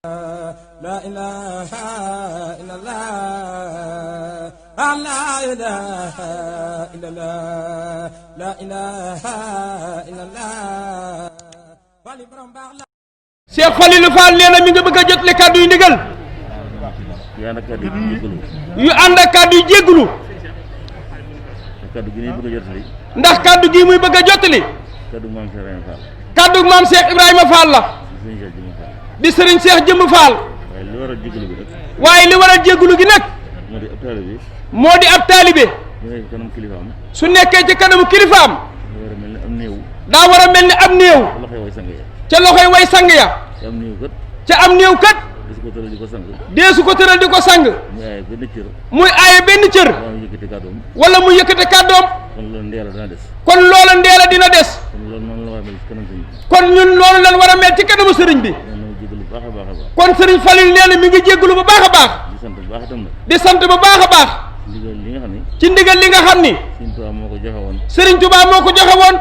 La ilaha illallah, la ilaha illallah, la ilaha illallah. Cheikh Falilou Fall nee na mi nga bëgg a jotale kàddu yu ndigal yu ànd ak kàddu yu jéggulu ndax kàddu gi muy bëgg a jotali kàddu maam Cheikh Ibrahima Fall la di Serigne Cheikh Jëmb Fall waaye li waral jéggulu gi nag moo di ab taalibe su nekkee ci kanamu kilifaam daa war a mel ni ab néew ca loxoy way sang ya ca am néew kat deesu ko tëral di ko sang muy aaye benn cër wala mu yëkkate kàddoom kon loola ndeela dina des kon ñun loolu lan war a mel ci kanamu sëriñ bi kon sëriñ Falil nee na mi ngi jéggalu bu baax a baax di sant bu baax a baax ci ndigal li nga xam ni sëriñ Tuubaa moo ko joxe woon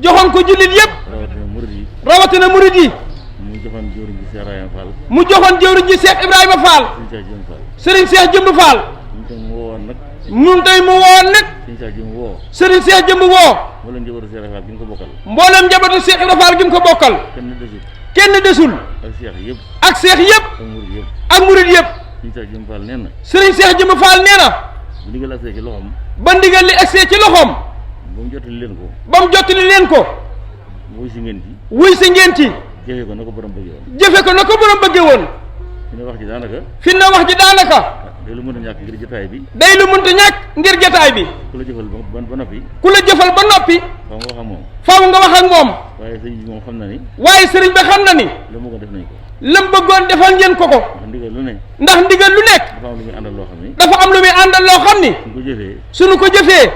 joxoon ko jullit yëpp rawatina murid yi mu joxoon jëwriñ ji Cheikh Ibrahima Fall sëriñ Cheikh Jëmb Fall ñun tey mu woon nag sëriñ Cheikh Jëmb woo mboolem njabootu Cheikh Ibrahima Fall gi mu ko bokkal kenn desul ak Cheikh yëpp ak murid yëpp sëriñ Cheikh Jëmb Fall nee na ba ndigal li agsee ci loxoom ba mu jottali leen ko wuy si ngeen ci jëfe ko na ko borom bëggee woon fi na wax ji daanaka day lu mënta ñàkk ngir jotaay bi ku la jëfal ba noppi faaw nga wax ak moom waaye sëriñ bi xam na ni lam bëggoon defal ngeen ko ndax ndigal lu nekk dafa am lu muy àndal loo xam ni suñu ko jëfee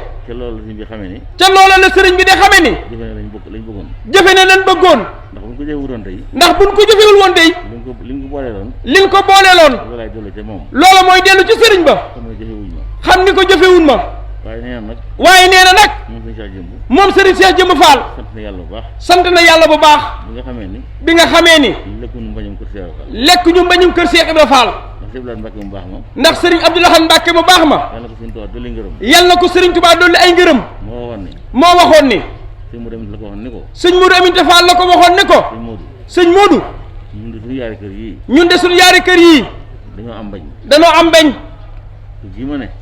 ca loola la sëriñ bi de xame ni jëfe ne lañ bëggoon ndax buñ ko jëfewul woon day liñ ko booleeloon loola mooy dellu ci sëriñ ba xam ni ko jëfewul ma waaye nee na nag moom sëriñ Cheikh Jëmb Fall sant na yàlla bu baax bi nga xamee ni lekk ñu mbañum kër Cheikh Ibra Fall ndax sëriñ Abdou Lahad Mbacke mu baax ma yal na ko sëriñ Touba dolli ay ngërëm moo waxoon ni sëñ Modou Aminta Fall la ko waxoon ni ko sëñ Modou ñun de suñu yaari kër yii dañoo am bañ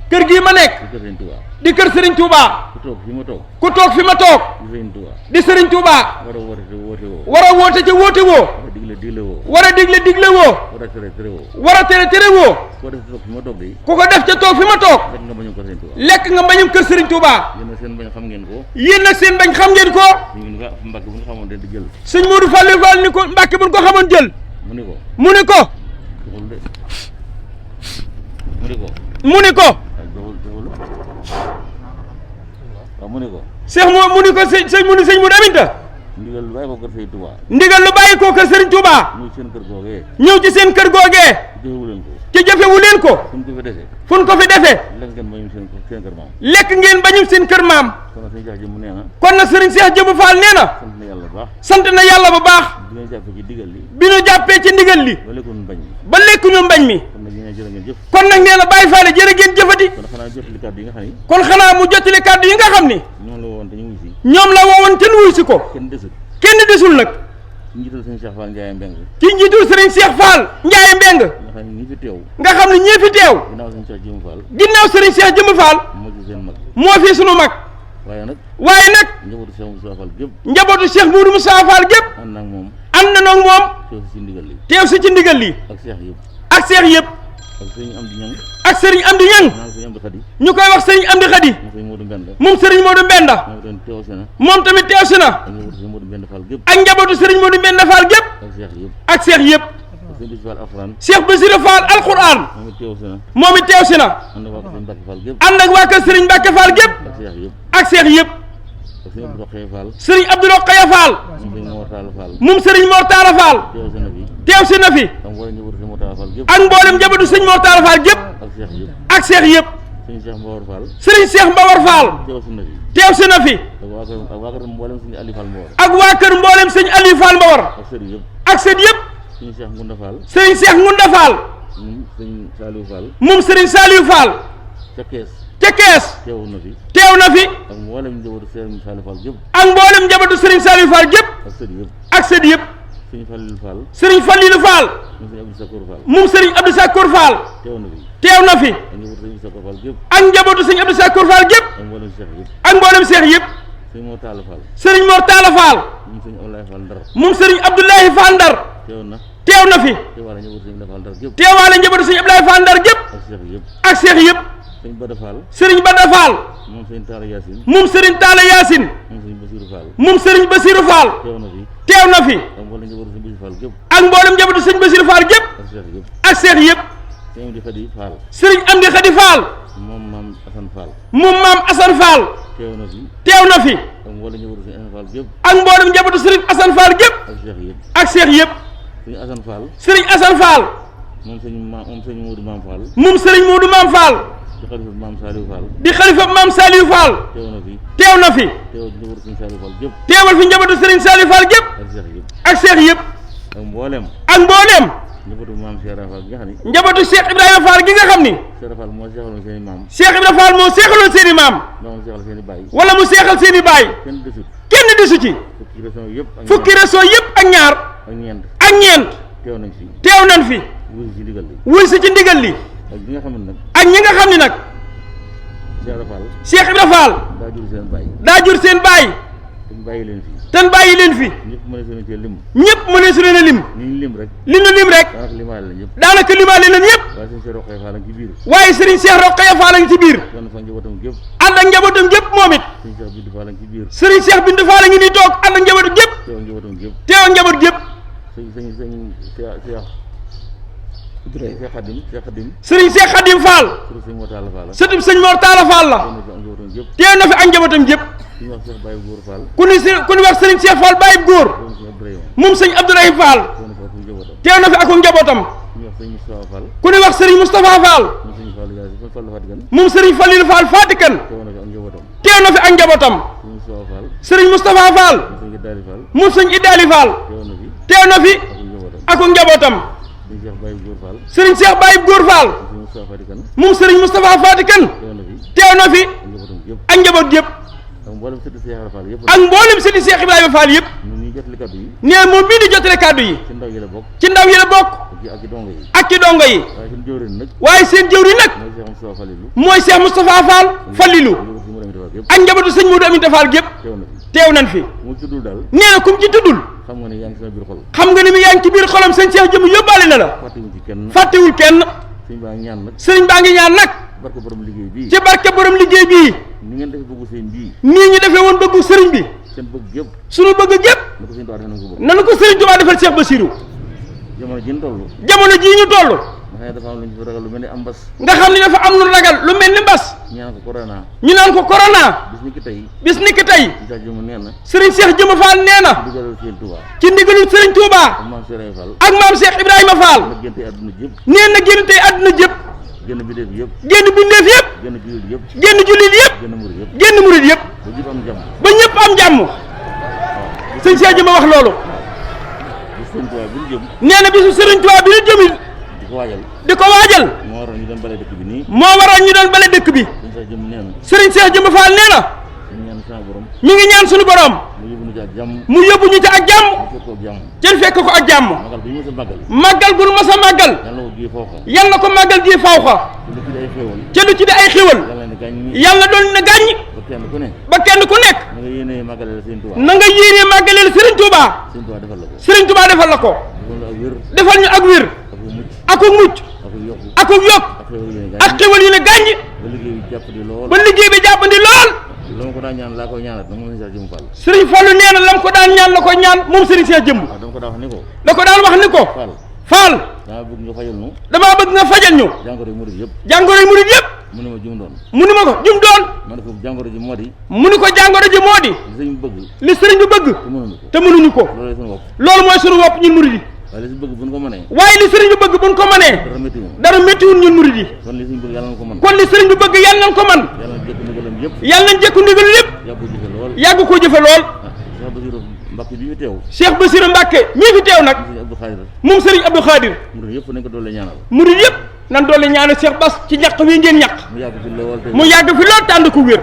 kër gii ma nekk di kër Serigne Touba ku toog fi ma toog di Serigne Touba war a woote ca woote woo war a digle woo war a tere woo ku ko def ca toog fi ma toog lekk nga mbañum kër Serigne Touba yéen nag seen bañ xam ngeen ko sëñ Modou Falilou Fall ni ko Mbàkke buñ ko xamoon jël mu ni ko Cheikh mu ni ko sëñ Modou Aminta ndigal lu bàyyi ko kër Serigne Touba ñëw ci seen kër googee ci jëfewu leen ko fu ko fi defee lekk ngeen bañum seen kër maam kon nag Serigne Cheikh Jëmb Fall nee na sant na yàlla bu baax bi ñu jàppee ci ndigal li ba lekk ñu mbañ mi kon nag nee na Baye Fall jërë ngeen jëfati kon xanaa mu jottali kàddu yi nga xam ni ñoom la woowoon te wuy si ko kenn desul nag ci njiitul Serigne Cheikh Fall Ndiaye Mbeng nga xam ne ñii fi teew ginnaaw Serigne Cheikh Jëmb Fall moo fi sunu mag waaye nag njabootu Cheikh Moudou Moussa Fall gépp ànd na noog moom teew si ci ndigal li ak seex yëpp ak Serigne Amdi Ñang ñu koy wax Serigne Amdi Xadi moom Serigne Modou Mbenda moom tamit teew si na ak njabootu Serigne Modou Mbenda Fall gépp ak seex yëpp Cheikh Bassirou Fall alquran moom it teew si na ànd ak waa kër Serigne Mbacke Fall gépp ak seex yëpp Serigne Abdou Rokhaya Fall moom Serigne Mor Talla Fall teew si na fi ak mboolem njabootu Serigne Mor Talla Fall gépp ak seex yëpp Serigne Cheikh Mbawar Fall teew si na fi ak waa kër mboolem Serigne Aliou Fall Mbawar ak sët yëpp sëñ Cheikh Ngunda Fall. sëriñ Cheikh Ngunda Fall. moom sëñ Saliou Fall. moom sëriñ Saliou Fall. ca Kees. ca Kees. teew na fi. teew na fi. ak mboolem njabootu sëriñ Saliou Fall gépp. ak mboolem njabootu sëriñ Saliou Fall gépp. ak sët yëpp. ak sët yëpp. sëñ Fallilou Fall. sëriñ Fallilou Fall. moom sëñ Abdou Sakour Fall. moom sëriñ Abdou Sakour Fall. teew na fi. teew na fi. ak njabootu sëñ Abdou Sakour Fall gépp. ak njabootu sëñ Abdou Sakour Fall gépp. ak mboolem Cheikh yëpp. ak mboolem seex yëpp. sëñ Mor Talla Fall. sëriñ Mor Talla Fall. moom sëñ Abdoulaye Fall Ndar. moom sëriñ Abdoulaye Fall Ndar. teew na. teew na fi. teewaale njabootu sëñ Abdoulaye Fall Ndar gépp. teewaale njabootu sëñ Abdoulaye Fall Ndar gépp. ak Cheikh yëpp. ak seex yëpp. sëñ Bada Fall. sëriñ Bada Fall. moom sëñ Talla Yacine. moom sëriñ Talla Yacine. moom sëñ Bassirou Fall. moom sëriñ Bassirou Fall. teew na fi. teew na fi. ak mboolem njabootu sëñ Bassirou Fall gépp. ak mboolem njabootu sëñ Bassirou Fall gépp. ak Cheikh yëpp. ak seex yëpp. sëñ Amdi Khadi Fall. sëriñ Amdi Khadi Fall. moom maam Assane Fall. moom maam Assane Fall. teew na fi. teew na fi. ak mboolem njabootu sëñ Assane Fall gépp. ak mboolem njabootu sëriñ Assane Fall gépp. ak Cheikh yëpp. ak seex yëpp. sëñ Assane Fall. sëriñ Assane Fall. moom sëñ Modou Maam Fall. moom sëriñ Modou Maam Fall. di xalifa maam Saliou Fall. di xalifa maam Saliou Fall. teew na fi. teew na fi. teewal njabootu sëñ Saliou Fall gépp. teewal fi njabootu sëriñ Saliou Fall gépp. ak Cheikh yëpp. ak seex yëpp. ak mboolem. ak mbooleem. njabootu maam Cheikh Fall gi nga xam ni. njabootu Cheikh Ibrahima Fall gi nga xam ni. Cheikh Fall moo seexaloon seen i maam. Cheikh Ibrahima Fall moo seexaloon seen i maam. moo seexal seen i baay. wala mu seexal seen i baay. kenn desut. kenn desu ci. fukki région yëpp. ak fukki région yëpp ak ñaar. ak ñeent. ak ñeent. teew nañ fi. teew nañ fi. wuyu ci ndigal li. wuy si ci ndigal li. ak ñi nga xam ne nag. ak ñi nga xam ni nag. Cheikh Fall. Cheikh Ibrahima Fall. daa jur seen baay. daa jur seen baay. te ñu bàyyi leen fi. ten bàyyi leen fi. ñëpp mën a seen cee lim. ñëpp mënee su leen a lim. ni ñu lim rek. li ñu lim rek. daanaka limaale la ñëpp. daanaka limaale leen ñëpp. waaye sëñ Cheikh Roqaya Fall a ngi ci biir. waaye Serigne Cheikh Roqaya Fall a ngi ci biir. doon fa njabootam gépp. ànd ak njabootam gépp moom it. sëñ Cheikh Bintou Fall a ngi ci biir. Serigne Cheikh Bintou Fall a ngi nii toog ànd ak njabootam gépp. teewal njabootam gépp. teew ak njaboot gépp. Cheikh Khadim. Serigne Cheikh Khadim Fall. surtout sëñ Mor Talla Fall la. sëtub sëñ Mor Talla Fall la. teew na fi ak njabootam gépp. teew na fi ak njabootam gépp. ku ñu wax Cheikh Baye Góor Fall. ku ñu wax Serigne Cheikh Fall Baye Góor. moom sëñ Abdourahim Fall. teew na fi ak njabootam. ku ñu wax Serigne Moustapha Fall. moom Serigne Fallilou Fall Fatikan. teew na fi ak njabootam. Serigne Moustapha Fall. moom sëñ Idali Fall. teew na fi ak njabootam. Serigne Cheikh Baye Góor Fall. moom Serigne Moustapha Fatikan. teew na fi ak njaboot yëpp. ak mboolem sëti Cheikh Ibrahima Fall yëpp. nee moom bii di jotale kàddu yi. ci ndaw yi la bokk. ci ndaw yi la bokk. ak ci dongo yi. ak ci dongo yi. waaye seen jëwriñ nag. mooy Cheikh Moustapha Fall Fallilou. ak njabootu sëñ Modou Aminta Fall gépp. teew nañ fi. nee na kum ci tuddul. xam nga ni yaa ngi sama biir xol. xam nga ni mi yaa ngi ci biir xolam sëñ Cheikh jëm yóbbaale na la. fàttewul kenn. sëriñ baa ngi ñaan nag. barke borom liggéey bii. ci barke borom liggéey bii. ni ngeen defee bëggu sëriñ bii. nii ñu defee woon bëggu sëriñ bi. seen bëgg gépp. suñu bëgg gépp. nanu ko sëriñ Tuubaa defal Cheikh Bassirou. jamono ji ñu toll. jamono jii ñu toll. nga xam ne dafa am lu ñu fi ragal lu mel ni am mbas. nga xam ne dafa am lu ragal lu mel ni mbas. ñu naan ko corona. ñu naan ko corona. bis ni ki tey. bis ni ki tey. Serigne Cheikh Jëmm Fall nee na. ci ndigalul Serigne Touba. ak maam Cheikh Ibrahima Fall. nee na génn tey àdduna jëpp. génn bindeef yëpp. génn bindeef yëpp. génn jullit yëpp. génn jullit yëpp. génn murid yëpp. ba ñëpp am jàmm. sëñ Cheikh Jëmm wax loolu. nee na bisu Serigne Touba bi ñu jëmil. di ko waajal. moo waral ñu doon bale dëkk bi nii. moo waral ñu doon bale dëkk bi. Serigne Cheikh Jëmm Fall nee na. mi ngi ñaan suñu borom. mu yóbbu ñu ci ak jàmm. jën fekk ko ak jàmm. màggal bu nu mas a màggal. yàlla ko màggal gii faw xa. ca lu ci di ay xéwal. yàlla doon na gàññ. ba kenn ku nekk. na nga yéenee màggaleel Serigne Touba. Serigne Touba defal la ko. defal ñu ak wér. ak mucc. ak yokk. ak xéwal yu ne gàññ. ba liggéey bi jàppandi lool. la ma ko daan ñaan laa koy ñaanat nag moom Serigne Cheikh Jëmm Fall. Serigne Fallou nee na la mu ko daan ñaan la koy ñaan moom Serigne Cheikh Jëmm. dama ko daan wax ni ko. da ko daan wax ni ko. Fall. damaa bëgg nga fajal ñu. damaa bëgg nga fajal ñu. jàngoro murid yëpp. jàngoro murid yëpp. mu ne ma jum doon. mu ne ma ko jum doon. ma ne ko jàngoro ji moo di. mu ne ko jàngoro ji moo di. li sëriñ bëgg. li sëriñ bi bëgg. te mënuñu ko. loolu mooy sunu wopp ñun murid yi. waaye li sëriñ bëgg buñ ko mënee. waaye li sëriñ bi bëgg buñ ko mënee. dara méttiwul ñun murid yi. kon li sëriñ bëgg yàlla nañ ko mën. kon li sëriñ bi bëgg yàlla nañ ko mën. yàlla nañ jëkku ndigalam yëpp. yàlla nañ jëkku ndigal yëpp. yàgg ko jëfe lool. yàgg ko jëfe lool. Mbacke bi fi teew Cheikh Bassirou Mbacke mii fi teew nag Serigne Abdou Khadir moom Serigne Abdou Khadir murid yëpp nañ ko doole ñaanal murid yëpp nan doole ñaanal Cheikh Bass ci ñaq wi ngeen ñaq mu yàgg fi lool te mu yàgg fi lool tànd ko wér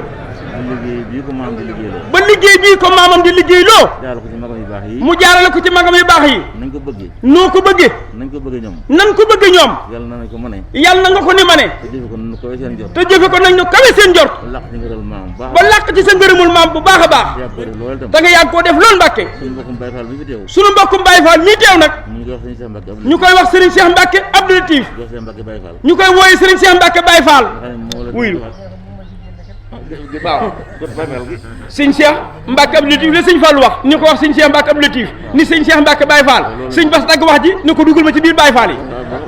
liggéey bii ko maam di liggéey la ba liggéey bii ko maamam di liggéey loo jaarale ko ci magam yu baax yi mu jaarale ko ci magam yu baax yi nañ ko bëggee noo ko bëggee nañ ko bëggee ñoom nan ko bëgg ñoom yàlla na nañ ko mëne yàlla na nga ko ni ma ne te jëfe ko nu koy seen jot te jëfe ko nañ ñu kawe seen jort ba làq ci ngëral maam baax ba làq ci sa ngërëmul maam bu baax a baax yàgg ko def loolu itam da nga yàgg koo def loolu Mbàkke suñu mbokkum Baye Fall bi fi teew sunu mbokkum Baye Fall mii teew nag ñu ngi koy wax Serigne Cheikh Mbacke ñu koy wax Serigne Cheikh Mbacke Abdou Latif jox seen Mbacke Baye Fall ñu koy wooye Serigne Cheikh Mbacke Baye Fall nga xam ne moo la wuyu waaw jot Baye Fall gi sëñ Cheikh Mbacke Abdou Latif la sëñ Fall wax ñu ko wax sëñ Cheikh Mbacke Abdou Latif ni sëñ Cheikh Mbacke Baye Fall sëñ Bass dagg wax ji ni ko dugal ma ci biir Baye Fall yi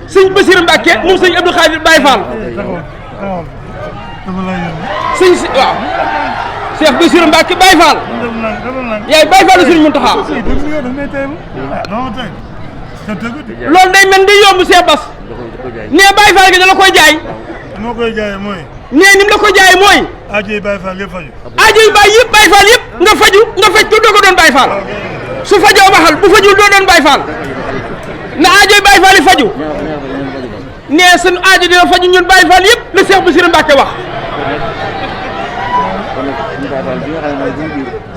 sëñ Bassirou Mbacke moom sëñ Abdou Khadir Baye Fall sëñ si waaw Cheikh Bassirou Mbacke Baye Fall yaay Baye Fall sëñ Mountakha loolu day mel ni yomb Cheikh Bass nee Baye Fall gi da la koy jaay moo koy jaayee mooy nee ni mu la ko jaay mooy aajo yi Baye Fall yëpp faju aajo yi Baye yëpp Baye Fall yëpp nga faju nga faj ko doo ko doon Baye Fall su fajoo baxal bu fajul doo doon Baye Fall na aajo yi Baye Fall yi faju nee seen aajo dina faju ñun Baye Fall yëpp la Cheikh Bassirou Mbacke wax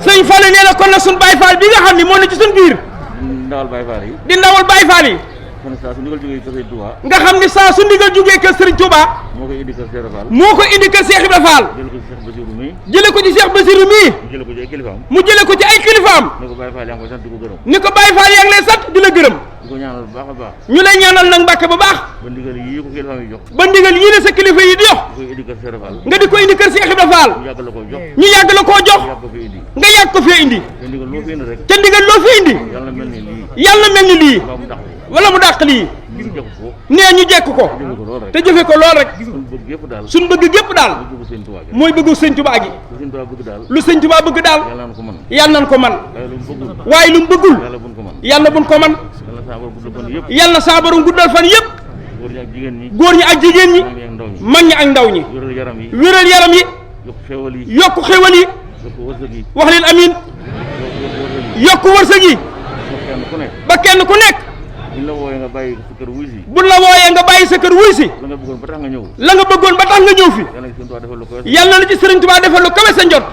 sëñ Fall nee na kon nag suñ Baye Fall bi nga xam ne moo ne ci suñ biir ndawal Baye Fall yi di ndawal Baye Fall yi kon saa su ndigal jógee kër Serigne Touba nga xam ni saa su ndigal jógee kër Serigne Touba moo koy indi kër Cheikh Fall moo ko indi kër Cheikh Ibra Fall jël ko ci Cheikh Bassirou mii jële ko ci Cheikh Bassirou mii jële ko ci ay kilifaam mu jële ko ci ay kilifaam ne ko Baye Fall yaa ngi koy sant di ko gërëm ni ko Baye Fall yaa ngi lay sant di la gërëm di ko ñaanal bu baax a baax ñu lay ñaanal nag Mbacke bu baax ba ndigal yii ko kilifaam yi jox ba ndigal yii la sa kilifa yi di jox di koy indi kër Cheikh Fall nga di ko indi kër Cheikh Ibra Fall ñu yàgg la ko jox ñu yàgg la koo jox yàgg ko fi indi nga yàgg ko fee indi te ndigal loo fi indi rek ca ndigal loo fi indi yàlla mel ni lii yàlla mel ni lii mbaa mu tax ko wala mu dàq lii ñu jëf ko nee ñu jekk ko jëfe ko lool rek te jëfe ko lool rek suñu bëgg yëpp daal suñ bëgg gépp daal ñu bëgg seen Touba gi mooy bëggu sëñ Touba gi lu seen Touba bëgg daal lu sëñ Touba bëgg daal yàlla na ko mën yàlla nañ ko man waaye lu mu bëggul waaye lu mu bëggul yàlla buñ ko mën yàlla buñ ko man yàlla saa borom guddal fan yëpp yàlla saa borom guddal fan yëpp góor ñi ak jigéen ñi góor ñi ak jigéen ñi mag ñi ak ndaw ñi mag ñi ak ndaw ñi wéral yaram yi wéral yaram yi yokk xéwal yi yokku xéwal yi yokk wërsëg yi wax leen amin yokku wërsëg yi kenn ku nekk ba kenn ku nekk buñ la wooyee nga bàyyi sa kër wuy si buñ la wooyee nga bàyyi sa kër wuy si la nga bëggoon ba tax nga ñëw la nga bëggoon ba tax nga ñëw fi yàlla seen Touba defal lu ko yàlla na ci Sëriñ Touba defal lu kawe sa njot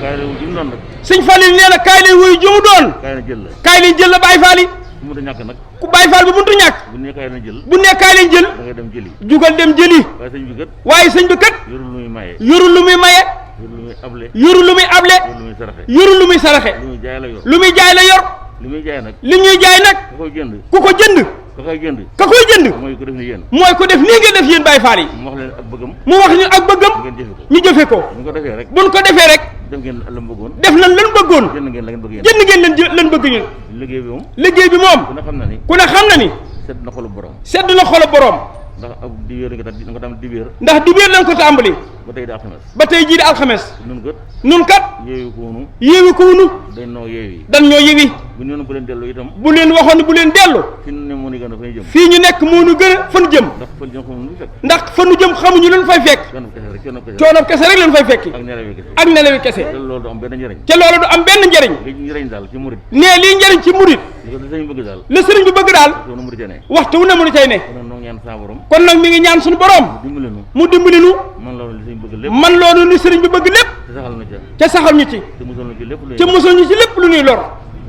kaay la jum doon nag sëñ Falil nee na kaay leen wuyu jumu doon kaay na jël la kaay leen jël la Baye Fall yi su mu da ñàkk nag ku Baye Fall bi mënut a ñàkk bu ne kaay na jël bu ne kaay leen jël da ngay dem jëli jugal dem jëli waaye sëñ bi kat waaye sëñ bi kat yorul lu muy maye yorul lu muy maye yorul lu muy able yorul lu muy able yorul lu muy saraxe yorul lu muy saraxe lu muy jaay la yor lu muy jaay la yor li muy jaay nag li ñuy jaay nag ka koy jënd ku ko jënd ka koy jënd ka koy jënd mooy ko def ni yéen mooy ko def nii ngeen def yéen Baye Fall yi mu wax leen ak bëggam mu wax ñu ak bëggam ngeen jëfe ko ñu jëfe ko bu ñu ko defee rek buñ ko defee rek def ngeen la mu bëggoon def nañ lan bëggoon jënd ngeen la ngeen bëgg yéen jënd ngeen leen bëgg ñun liggéey bi moom liggéey bi moom ku ne xam na ni ku ne xam na ni sedd na xolu borom sedd na xolo borom ndax ak diwéer nga tax nga tam diwéer ndax du biir lañ ko tàmbali ba tey di alxames ba tey jii di alxames nun kat nun kat yeewu ko wunu yéewi ko wunu dañ noo yeewi dan ñoo yéwi bu ñu bu leen dellu itam bu leen waxoon bu leen dellu fi ne moo ni gën a fay jëm fii ñu nekk moo nu gën a fa nu jëm ndax fan jëm xamul lu fekk ndax fa nu jëm xamuñu leen fay fekk kenn kese rek kenn kese coono kese rek leen fay fekki ak nelaw yi kese ak nelawi kese te loolu du am benn njëriñ te loolu du am benn njëriñ li njëriñ daal ci murit nee lii njëriñ ci murit li ko sëñ bëgg daal la sëriñ bi bëgg daal soo murit ne waxtu wu ne mu nu cay ne kon noo ñaan saa borom kon nag mi ngi ñaan suñu borom dimbali nu mu dimbali nu man loolu li sëñ bëgg lépp man loolu ni sëriñ bi bëgg lépp te saxal na ca te saxal ñu ci te musal na ci lépp lu te musal ñu ci lépp lu ñuy lor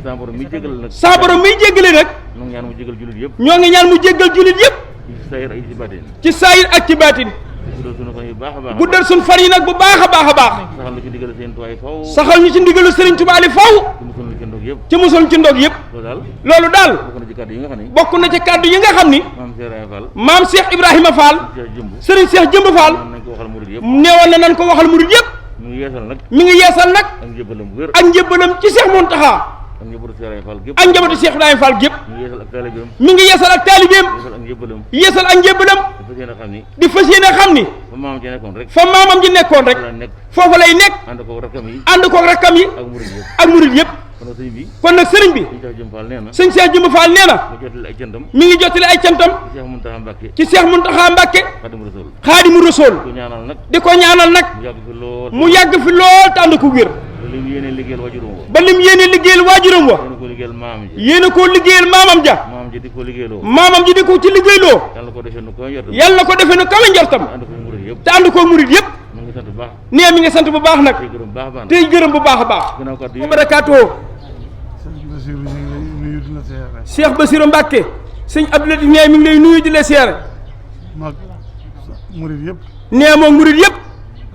saa borom mi jégal nag saa borom miy jéggale nag noo ñaan mu jégal jullit yëpp ñoo ngi ñaan mu jéggal jullit yëpp ci sayir ak ci baatin ci saayir ak ci baatin guddal sunu fan yu baax a baax guddal suñ fan yi nag bu baax a baax a baax saxal na ci ndigal seen tuwaay faw saxal ñu ci ndigalu sëriñ Tuubaa li faw te musal na ci ndog yëpp ci musal ci ndog yëpp loolu daal loolu daal bokk na ci kàddu yi nga xam ne bokk na ci kàddu yi nga xam ni maam Serigne Fall maam Cheikh Ibrahima Fall Cheikh Jëmb sëriñ Cheikh Jëmb Fall man nañ ko waxal murid yëpp neewoon na nan ko waxal murid yëpp mu ngi yeesal nag mi ngi yeesal nag ak njëbbalam bu wér ak njëbbalam ci Cheikh Mountakha ak njëbbatu Serigne Fall gépp ak njabootu Cheikh Ibrahima Fall gépp mu ngi yeesal ak taalibeem mi ngi yeesal ak taalibeem yeesal ak njëbbalam yeesal ak njëbbalam dafa seen a xam ni di fas yéene xam ni fa maam ci nekkoon rek fa maamam ji nekkoon rek la nekk foofu lay nekk ànd ko rakkam yi ànd koog rakkam yi ak murid yëpp ak murid yëpp kon nag sëñ bi kon nag sëriñ bi sëñ Cheikh Jëmb Fall nee na sëñ Cheikh Jëmb Fall nee na mu jottali ay cantam mi ngi jottali ay cantam ci Cheikh Mountakha Mbacké ci Cheikh Mountakha Mbacké Xaadimu Rasuul Xaadimu Rasuul ko ñaanal nag di ko ñaanal nag mu yàgg fi lool mu yàgg fi lool te ànd ko wér ba lim yéene liggéeyal waajuram wa. ba lim yéene liggéeyal waajuram wa. yéene ko liggéeyal maam ji. yéene koo liggéeyal maamam ja. maam ji di ko liggéeyloo. maamam ji di ko ci liggéeyloo. yàlla ko defee nu ko njortam. yàlla ko defee nu kawe njortam. ànd ko murid yëpp. te ànd koo murid yëpp. mu ngi sant bu baax. nee mi ngi sant bu baax nag. tey gërëm baax a baax. tey gërëm bu baax a baax. ginnaaw kàddu yi. wa barakaatoo. sëñ Basiru ñu ngi lay nuyu di la siyaare. Cheikh Bassirou Mbacke sëñ Abdou Latif nee mi ngi lay nuyu di la siyaare. mag murid yëpp. nee moom murid yëpp.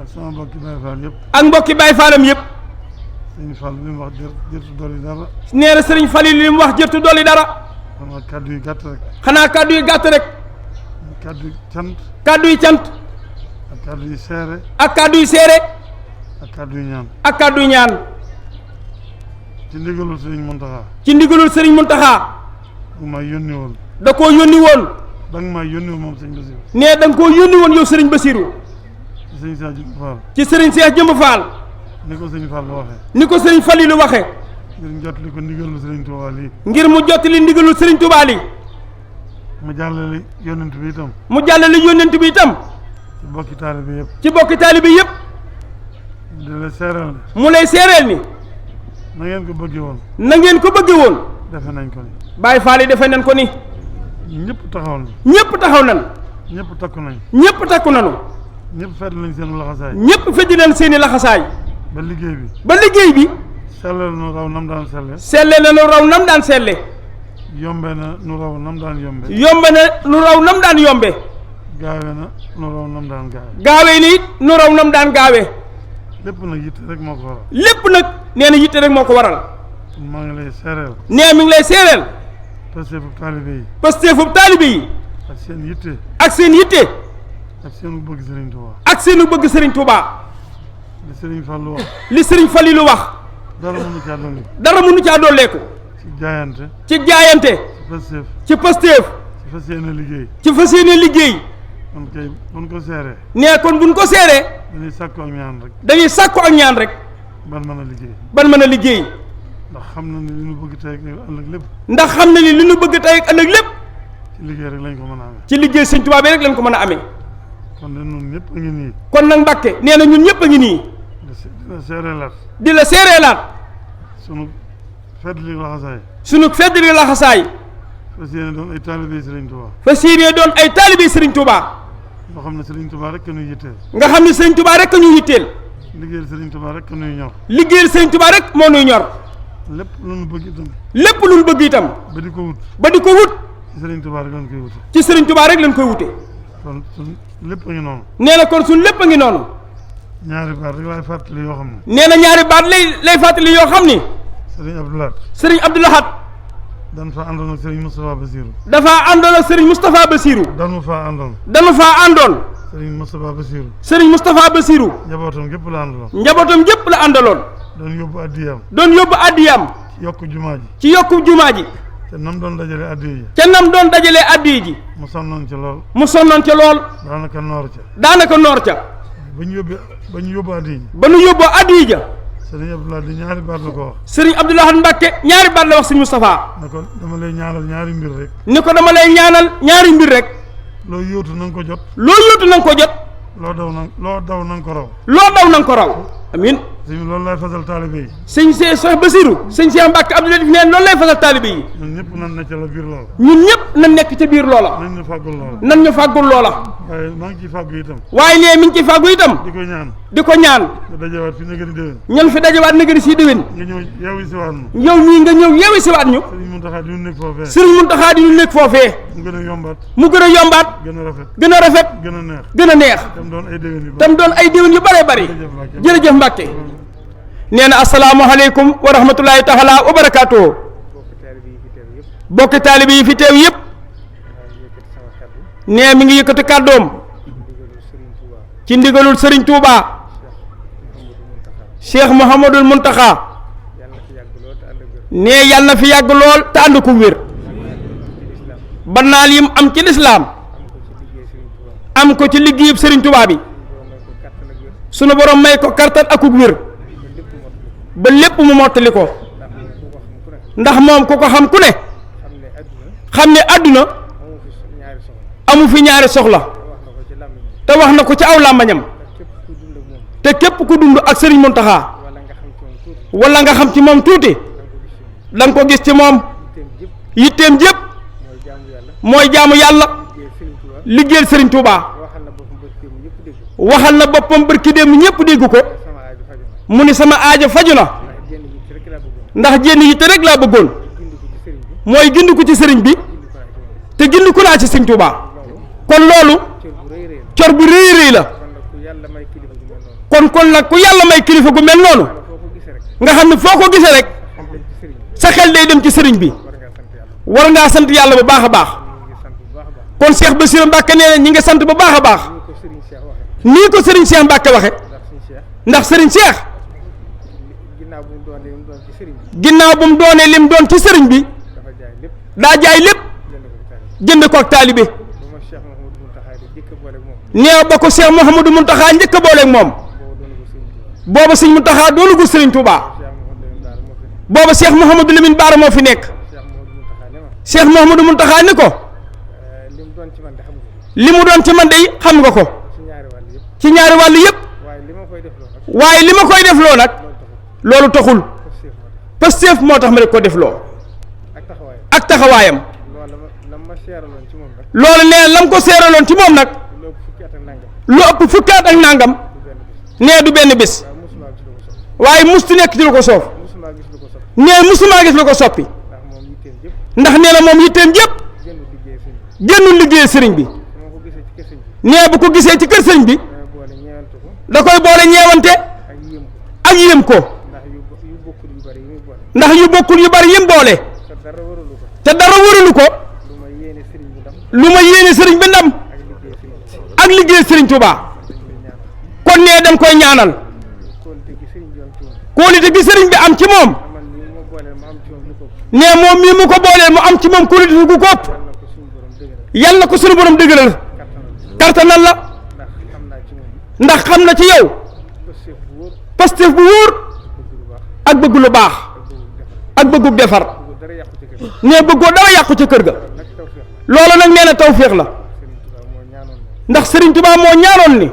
ak sama mbokki Baye Fall yëpp. ak mbokki Baye Fallam yëpp. sëñ Fall li mu wax jërtu dolli dara. nee na sëriñ Falil li mu wax jërtu dolli dara. xanaa kàddu yi gàtt rek. xanaa kàddu yi gàtt rek. kàddu yi cant. kàddu yi cant. ak kàddu yi seere. ak kàddu yi seere. ak kàddu yi ñaan. ak kàddu yi ñaan. ci ndigalul sëriñ Muntaxa. ci ndigalul sëriñ Muntaxa. bu ma yónni woon. da koo yónni woon. da nga maa yónni woon moom sëñ Basiru. nee da nga koo yónni woon yow sëriñ Bassirou. ci sëñ Cheikh Jëmb Fall. ci sëriñ Cheikh Jëmb Fall. ni ko sëñ Fall waxee. ni ko sëriñ Falilu waxee. ngir jotli ko ndigalul sëriñ Tuubaa lii. ngir mu jottali ndigalul sëriñ Touba li. mu jàllale yónnent bi itam. mu jàllale yónnent bi itam. ci bokki taalibe yëpp. ci bokki taalibe yëpp. di la seeral ne. mu lay seereel ni. na ngeen ko bëggee woon. na ngeen ko bëggee woon. defe nañ ko ni. Baye Fall yi defe nañ ko ni. ñëpp taxaw na. ñëpp taxaw nañ. ñëpp takku nañ. ñëpp takku nañu. ñëpp fedd nañ seen laxasaay. ñëpp feddi nañ seeni laxasaay. ba liggéey bi. ba liggéey bi. sellal nu raw nam daan selle. selle na nu raw nam daan selle. yombe na nu raw nam daan yombe. yombe na nu raw nam daan yombe. gaawe na nu raw nam daan gaawe. gaawee ni it nu raw nam daan gaawee. lépp nag yitte rek moo ko waral. lépp nag nee na yitte rek moo ko waral. maa ngi lay seereel. nee mi ngi lay seereel. pasteefu taalibe yi. pasteefu taalibe yi. ak seen yitte. ak seen yitte. ak seenu bëgg Sëriñ Tuubaa. ak seenu bëgg Sëriñ Touba. li Sëriñ Fallu wax. li Sëriñ Falilu wax. dara mënu caa dolli. dara mënu caa dolleeku. ci jaayante. ci jaayante. ci pasteef. ci pasteef. ci fas yéene liggéey. ci fas yéene liggéey. kon kay buñ ko seeree. nee kon buñ ko seeree. dañuy sàkku ak ñaan rek. dañuy sàkku ak ñaan rek. ban mën a liggéey. ban mën a liggéey. ndax xam na ne li ñu bëgg tey ak ëllëg lépp. ndax xam na ni li ñu bëgg tey ak ëllëg lépp. ci liggéey rek lañ ko mën a amee. ci liggéey Sëñ Tuubaa bi rek lañ ko mën a amee. kon de ñun ñëpp a ngi nii. kon nag Mbàkke nee na ñun ñëpp a ngi nii. dina seereelaat. di la seereelaat. sunu fedd li laxasaay. sunu fedd li laxasaay. fas yéene doon ay taalibe Sëriñ Tuubaa. fas yéene doon ay taalibe Sëriñ Tuubaa. nga xam ne Sëriñ Tuubaa rek nuy yitteel. nga xam ne Sëriñ Tuubaa rek ñu yitteel. liggéeyal Sëriñ Tuubaa rek nuy ñor. liggéeyal Sëriñ Tuubaa rek moo nuy ñor. lépp lu nu bëgg itam. lépp lu ñu bëgg itam. ba di ko wut. ba di ko wut. ci Sëriñ Tuubaa rek lañ koy wute. ci Sëriñ Tuubaa rek lañ koy wute. kon suñ lépp a ngi noonu. nee na kon suñ lépp a ngi noonu. ñaari baat rek laay fàttali yoo xam ne. nee na ñaari baat lay fàttali yoo xam ni. Sëriñ Abdou Lahad. Sëriñ Abdou Lahad. dan fa àndoon ak Sëriñ Moustapha Bassirou. dafa àndoon ak Sëriñ Moustapha Bassirou. danu faa àndoon. danu faa àndoon. Sëriñ Moustapha Bassirou. Sëriñ Moustapha Bassirou. njabootam gépp la àndaloon. njabootam gépp la àndaloon. doon yóbbu addiyam. doon yóbbu addiyam. yokk jumaa ji. ci yokku jumaa ji. te nam doon dajale addiya ji. ca nam doon dajalee addiya ji. mu sonnoon ci lool. mu sonnoon ca lool. daanaka noor ca. daanaka noor ca. ba ñu yóbbu addiya ji. ba nu yóbboo addiya ja. Sëriñ Abdou Lahad di ñaari baat la ko wax. Sëriñ Abdou Lahad Mbàkke ñaari baat la wax Sëriñ Moustapha. ne ko dama lay ñaanal ñaari mbir rek. ni ko dama lay ñaanal ñaari mbir rek. loo yóotu na nga ko jot. loo yóotu na nga ko jot. loo daw na nga ko raw. loo daw na nga ko raw. amiin. sëñ bi loolu lay fasal taalibe yi. sëñ Cheikh Bassirou. sëñ Cheikh Mbàkke Abdou Latif neen loolu lay fasal taalibe yi. ñun ñëpp nan na ca la biir loola. ñun ñëpp na nekk ca biir loola. nañ ñu fàggul loola. nan ñu fàggul loola. waaye maa ngi ciy fàggu itam. waaye nee mi ngi ci fàggu itam. di ko ñaan. di ko ñaan. nga dajewaat fi nga gën a déwén. ñun fi dajewaat na gën si déwén. nga ñëw yeewi si waat nu. yow mii nga ñëw yeewi si waat ñu. Sëriñ Muntaxa di ñu nekk foofee. Sëriñ Muntaxa di ñu nekk foofee. mu gën a yombaat. mu gën a yombaat. gën a rafet. gën a rafet. gën a neex. gën a neex. tam doon ay déwén yu bari. tam doon ay déwén yu bëree bëri. jërëjëf Mbàkke. nee na asalaamaaleykum wa rahmatulahi taala wa barakaatu. bokki taalibe yi fi teew yëpp. nee mi ngi yëkkati kàddoom. ci ndigalul Serigne Touba. Cheikh Mouhamadul Mountakha. nee yàlla na fi yàgg lool te ànd ko wér. ba naal yim am ci lislaam. am ko ci liggéeyub Serigne Touba bi. sunu borom may ko kartan akuk wér. ba lépp mu mottali ko. ndax moom ku ko xam ku ne. xam ne àdduna amu fi ñaari soxla. te wax na ko ci aw làmbañam. te képp ku dund ak Serigne Mountakha. wala nga xam ci moom tuuti da nga ko gis ci moom yitteem jëpp mooy jaamu yàlla liggéeyal Serigne Touba waxal na boppam barki démb ñëpp dégg ko mu ni sama aajo faju na ndax jenn yitte rek laa bëggoon mooy gindiku ci sëriñ bi te gindiku naa ci Serigne Touba kon loolu cor bu rëy rëy la kon nag ku yàlla may kilifa gu mel noonu nga xam ne foo ko gisee rek sa xel day dem ci sëriñ bi war ngaa sant yàlla bu baax a baax kon Cheikh Bassirou Mbacké nee na ñi nga sant bu baax a baax nii ko sëriñ Cheikh Mbacké waxe ndax sëriñ Cheikh ginnaaw bu mu doonee lim doon ci sëriñ bi daa jaay lépp jënd ko ak taalibe neew ba ko Cheikh Mouhamadou Mountakha njëkk a booleeg moom booba sëñ Mountakha doonagul sëriñ Touba booba Cheikh Mouhamadou Lamine Bara moo fi nekk Cheikh Mouhamadou Mountakha ni ko li mu doon ci man de xam nga ko ci ñaari wàll yëpp waaye li ma koy def loo nag loolu taxul Pastef moo tax ma rek ko def loo ak taxawaayam loolu nee lam ko seeraloon ci moom nag lu ëpp fukki at ak nangam nee du benn bés waaye mustu nekk ci lu ko soof nee musumaa gis lu ko soppi ndax nee na moom yitteem jëpp génnul liggéey sëriñ bi nee bu ko gisee ci kër sëriñ bi da koy boole ñeewante ak yéem ko ndax yu bokkul yu bari yim boole te dara waralu ko lu ma yéene sëriñ bi ndam ak liggéey sëriñ Touba kon nee dañ koy ñaanal kóolite gi sëriñ bi am ci moom nee moom mii mu ko booleel mu am ci moom kóolite gu ko ëpp yal na ko suñu borom dëgëral kartanal la ndax xam na ci yow Pastef bu wóor ak bëgg lu baax ak bëggu defar nee bëggoo dara yàqu ca kër ga loolu nag nee na tawféex la ndax Serigne Touba moo ñaanoon ni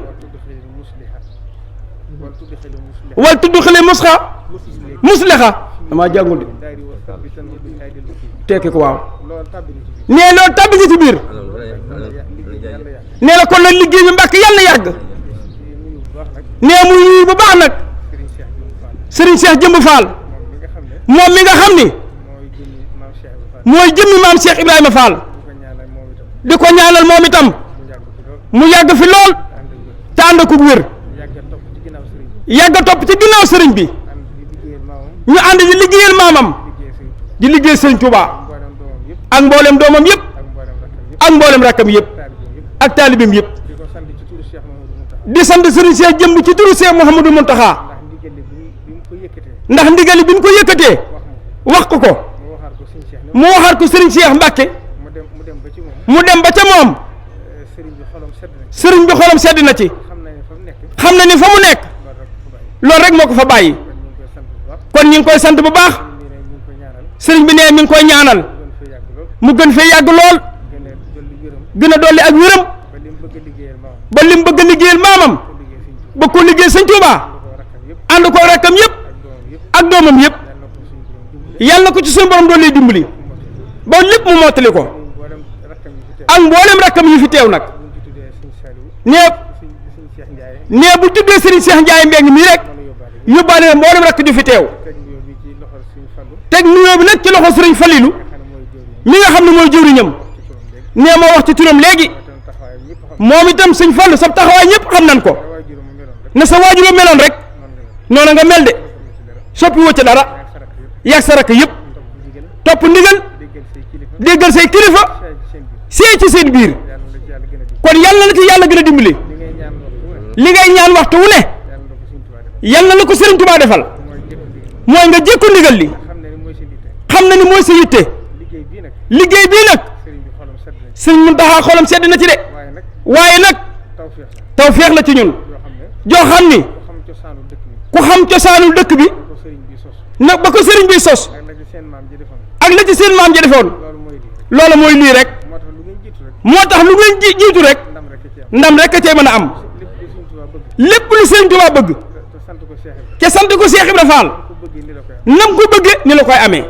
wal tudxili musliha damaa jàngul de tekki ko waaw nee loolu tàbbi nga ci biir nee na kon nag liggéey bi Mbàkke yàlla yàgg nee muy nuyu bu baax nag Serigne Cheikh Jëmb Fall moom mi nga xam ni mooy jëmmi maam Cheikh Ibrahima Fall di ko ñaanal moom itam mu yàgg fi lool te ànd ko wér yàgg a topp ci ginnaaw sëriñ bi ñu ànd di liggéeyal maamam di liggéey sëriñ Touba ak mboolem doomam yëpp ak mboolem rakkam yëpp ak taalibeem yëpp di sant sëriñ Cheikh Jëmb ci turu Cheikh Mouhamadou Mountakha ndax ndigali bi ñu ko yëkkatee wax ko mu waxaat ko sëriñ Cheikh Mbacké mu dem ba ca moom sëriñ bi xolam sedd na ci xam na ni fa mu nekk loolu rek moo ko fa bàyyi kon ñu ngi koy sant bu baax sëriñ bi nee mi ngi koy ñaanal mu gën fee yàgg lool gën a dolli ak wéram ba lim bëgg a liggéeyal maamam ba ko liggéey sëñ Touba ànd ko rakkam yëpp ak doomam yëpp yàlla na ko ci suñu borom doon lay dimbali ba lépp mu mottali ko ak mboolem rakkam yi fi teew nag nee bu tuddee Serigne Cheikh Ndiaye Mbengue mii rek yóbbaale na mboolem rakk ju fi teew teg nuyoo bi nag ci loxo Serigne Falilou mi nga xam ne mooy jëwriñam nee moo wax ci turam léegi moom itam sëñ Fallu sa taxawaay ñëpp xam nan ko na sa waajuroo meloon rek noonu nga mel de soppi woo ca dara yàgg sa rakk yëpp topp ndigal déggal say kilifa see ci seen biir kon yàlla na ci yàlla gën a dimbali li ngay ñaan waxtu wu ne yàlla na ko Serigne Touba defal mooy nga jékku ndigal li xam na ni mooy sa yitte liggéey bii nag Serigne Mountakha xolam sedd na ci de waaye nag tawféex la ci ñun joo xam ni ku xam cosaanul dëkk bi nag ba ko Serigne bi sos ak la ci seen maam ja defoon loolu mooy lii rek moo tax lu ngeen jiitu rek ndam rek a cee mën a am lépp lu Serigne Touba bëgg te sant ko Cheikh Ibra Fall nam ko bëggee ni la koy amee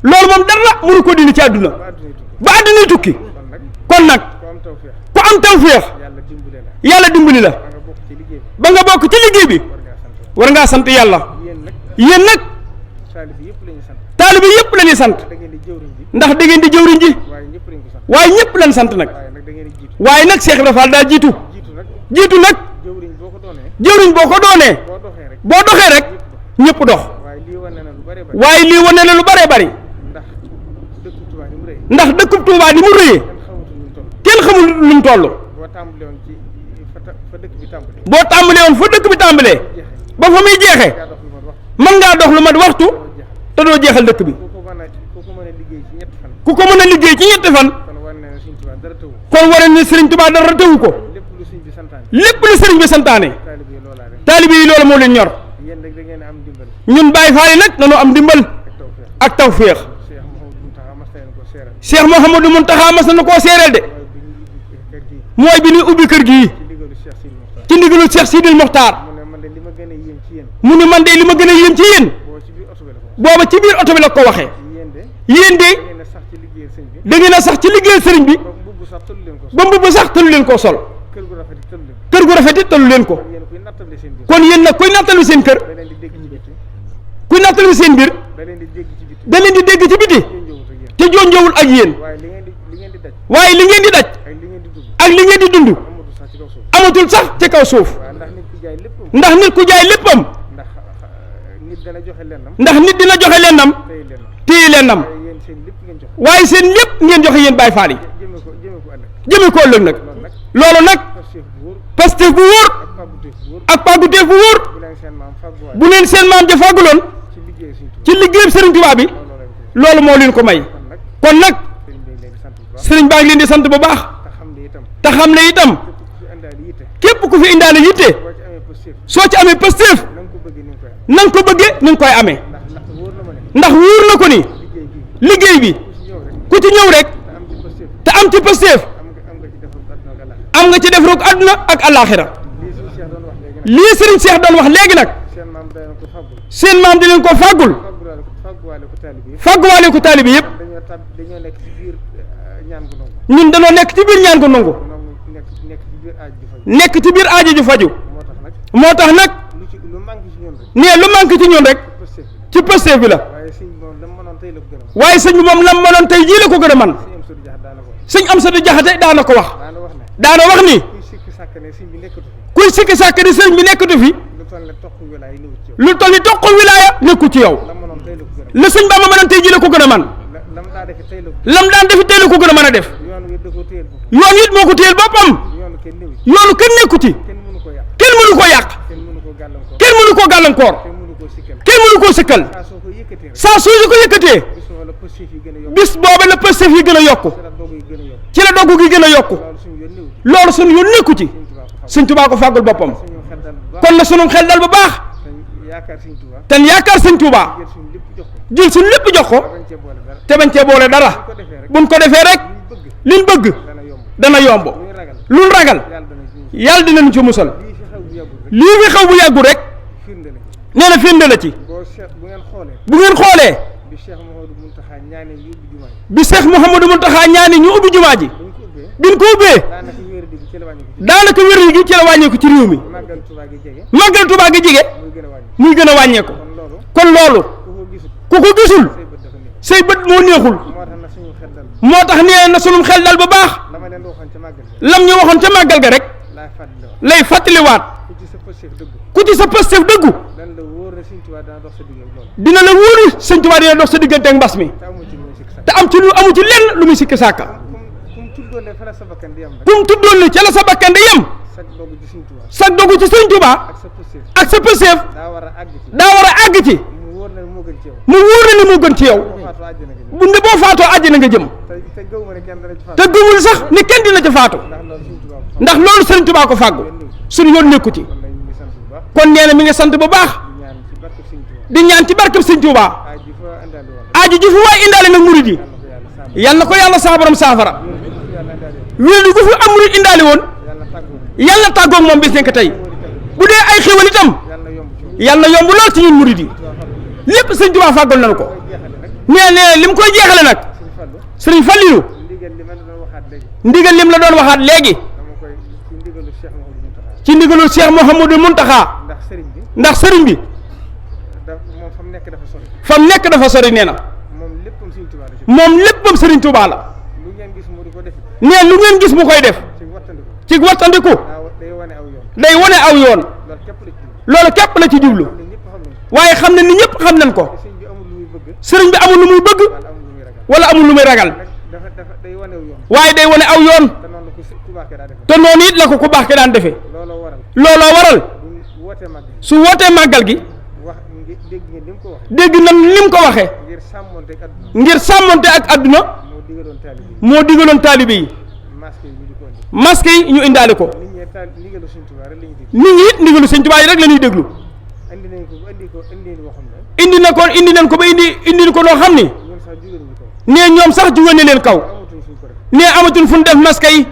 loolu moom dara mënu ko dindi ci àdduna ba àdduna tukki kon nag ku am tawféex yàlla dimbali la ba nga bokk ci liggéey bi war ngaa sant yàlla yéen nag taalibe yëpp la ñuy sant ndax da ngeen di jëwriñ ji waaye ñëpp lañ sant nag waaye nag Cheikh Ibra Fall daa jiitu nag jëwriñ boo ko doonee boo doxee rek ñëpp dox waaye lii wane na lu bare bari ndax dëkkub Tuubaa ni mu rëyee kenn xamul lu mu toll boo tàmbalee woon fa dëkk bi tàmbalee ba fa muy jeexee mën ngaa dox lu mat waxtu te doo jeexal dëkk bi ku ko mën a liggéey ci ñetti fan kon waree ni Sëriñ Tuubaa dara tewu ko lépp lu sëriñ bi santaane taalibe yi loolu moo leen ñor ñun Baay Faal yi nag dañoo am dimbal ak tawféex Cheikh Mouhamadou Mountakha mas na koo seereel de mooy bi ñuy ubbi kër gii ci ndigalu Cheikh Sidil Mokhtar mu ne man de li ma gën a yéem ci yéen booba ci biir oto bi la ko waxee yéen de da ngeen a sax ci liggéeyal sëriñ bi ba mbubb sax tëlu leen koo sol kër gu rafet it tëlu leen ko kon yéen nag kuy nattalu seen kër kuy nattalu seen biir da leen di dégg ci biti te jonjowul ak yéen waaye li ngeen di daj ak li ngeen di dund amatul sax ci kaw suuf ndax nit ku jaay léppam ndax nit dina joxe lennam téye lennam waaye seen lépp ngeen joxe yéen Baay Faal yi jëme ko ëllëg nag loolu nag Pastef bu wóor ak pàgguteef bu wóor bu leen seen maam ja fàgguloon ci liggéeyam Sëriñ Tuubaa bi loolu moo leen ko may kon nag sëriñ baa ngi leen di sant bu baax te xam ne itam képp ku fi indaale yitte soo ci amee Pastef na nga ko bëggee ni nga koy amee ndax wóor na ko ni liggéey bi ku ci ñëw rek te am ci Pastef am nga ci def rek àdduna ak àllaaxira lii sëriñ Cheikh doon wax léegi nag seen maam di leen ko fàggul fàgguwaale ko taalibe yëpp ñun dañoo nekk ci biir ñaan gu nangu nekk ci biir aajo ju faju moo tax nag nee lu manqué ci ñun rek ci Pastef bi la waaye sëñ bi moom lam mënoon tey jii la ko gën a man sëñ Amsatu Jaxate daana ko wax daana wax ni kuy sikki sàkk ni sëñ bi nekkatu fi lu toll ni toqul wilaaya nekku ci yow la sëñ Bamba mënoon tey jii la ko gën a man lam daan defi tey la ko gën a mën a def yoon it moo ko téyel boppam yoonu kenn nekku ci kenn mënu ko yàq kenn mënu koo gàllankoor kenn mënu koo sikkal saa soo ko yëkkatee bis booba la Pastef yi gën a yokku ci la dogg gi gën a yokku loolu suñu yoon nekku ci Sëñ Tuubaa ko fàggul boppam kon na sunu xel dal bu baax ten yaakaar Sëñ Tuubaa jël suñu lépp jox ko te bañ cee boole dara buñ ko defee rek liñ bëgg dana yomb luñ ragal yàlla dinañ ci musal lii fi xew bu yàggu rek nee na firnde la ci bu ngeen xoolee bi Cheikh Mouhamadou Mountakha ñaani ñu ubbi jumaa ji biñ ko ubbee daanaka wér gi ci la wàññeeku ci réew mi màggal Tuubaa gi jege muy gën a wàññeeku kon loolu ku ko gisul say bët moo neexul moo tax nee na sunum xel dal bu baax lam ñu waxoon ca màggal ga rek lay fàttaliwaat ku ci sa Pastef dëggu dina la wóor ni Sëñ Tuubaa dina dox sa diggante ak mbas mi te am ci lu amu ci lenn lu muy sikki sàkka kum tuddoon ne ca la sa bakkan di yem sag dogu ci Sëñ Tuubaa ak sa Pastef daa war a àgg ci mu wóor na ni moo gën ci yow bu ne boo faatoo àjjana nga jëm te gëmul sax ni kenn dina ci faatu ndax loolu Sëñ Tuubaa ko fàggu suñu yoon nekku ci kon nee na mi ngi sant bu baax di ñaan ci barkeb Sëñ Tuubaa aaji ji fu waay indaale nag murid yi yal na ko yàlla saa borom saafara wér gu fi am murid indaale woon yàlla tàggoog moom bis nekk tey bu dee ay xéwal itam yàlla yomb lool ci ñun murid yi lépp sëñ Tuubaa fàggal nañu ko nee li mu koy jeexale nag sëriñ Fallilu ndigal lim la doon waxaat léegi ci ndigalu Cheikh Mouhamadou Mountakha ndax sëriñ bi fa mu nekk dafa sori nee na moom léppam sëriñ Tuubaa la nee lu ngeen gis mu koy def ci wattandiku day wane aw yoon loolu képp la ci jublu waaye xam ne ni ñëpp xam nañ ko sëriñ bi amul lu muy bëgg wala amul lu muy ragal waaye day wane aw yoon te noonu it la ko ku baax ke daan defee looloo waral su wootee màggal gi dégg na ni mu ko waxee ngir sàmmonte ak adduna moo digaloon taalibe yi masque yi ñu indaale ko nit ñi it ndigalu sëñ Tuubaa yi rek la ñuy déglu indi nañ ko ba indi ko noo xam ni nee ñoom sax jugoon ne leen kaw nee amatuñ fu ñu def masque yi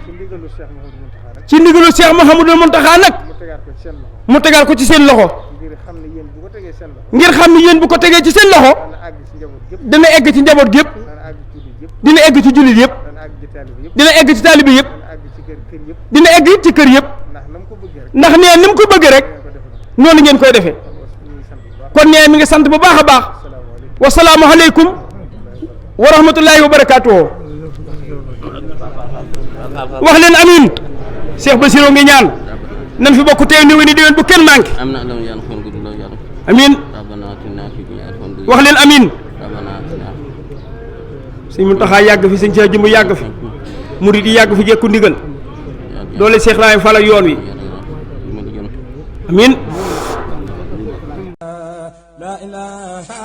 ci ndigalu Cheikh Mouhamadou Mountakha nag mu tegaat ko ci seen loxo ngir xam ne yéen bu ko tegee ci seen loxo dana egg ci njaboot gi yëpp dina egg ci jullit yëpp dina egg ci taalibe yëpp dina egg it ci kër yëpp ndax nee ni mu ko bëggee rek noonu ngeen koy defee kon nee mi ngi sant bu baax a baax wasalaamu aleykum wa rahmatullahi wa barakaatuhu wax leen amin Cheikh Bassirou ngi ñaan nan fi bokk teew ni déwén bu kenn manqué amin wax leen amin sëñ Muntaxa yàgg fi sëñ Cheikh Jëmb yàgg fi murid yi yàgg fi jekku ndigal doole Cheikh Ibrahima Fall ak yoon wi amin la ilaha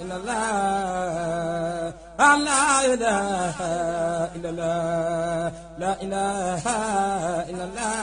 illallah la ilaha illallah la ilaha illallah